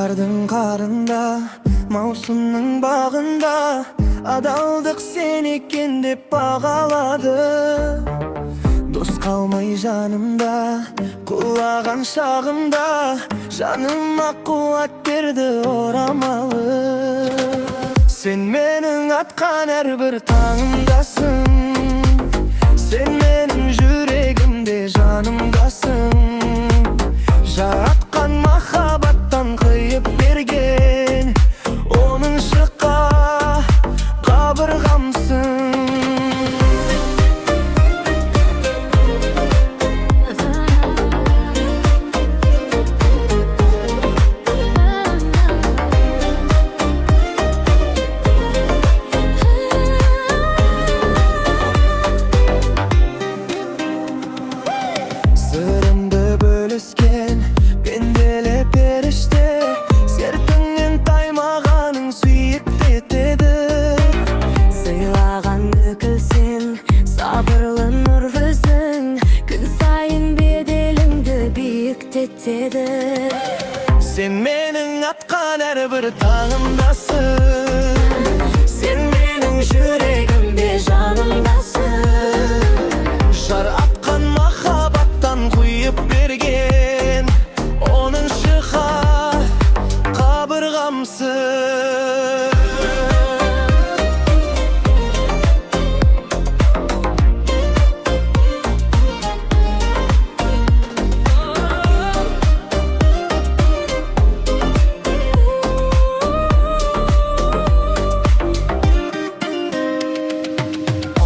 Бахардың қарында, маусымның бағында, адалдық сен екен деп бағалады. Дос қалмай жанымда, құлаған шағымда, жаныма қуат берді орамалы. Сен менің атқан әрбір таңымдасың, сен менің жүрегімде, жанымдасың. Жаратқан махаббаттан қиып берген оныншы қабырғамсың. Сырымды бөліскен пенделі періште, сертіңнен таймағаның сүйікті етеді. Сыйлаған өкілсің, сабырлы нұр жүзің, күн сайын беделіңді биіктетеді. Сен менің атқан әрбір таңымдасың, сен менің жүрегімде, жанымдасың. Жаратқан махаббаттан құйып берген оныншы қабырғамсың.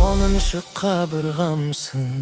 Оныншы қабырғамсың.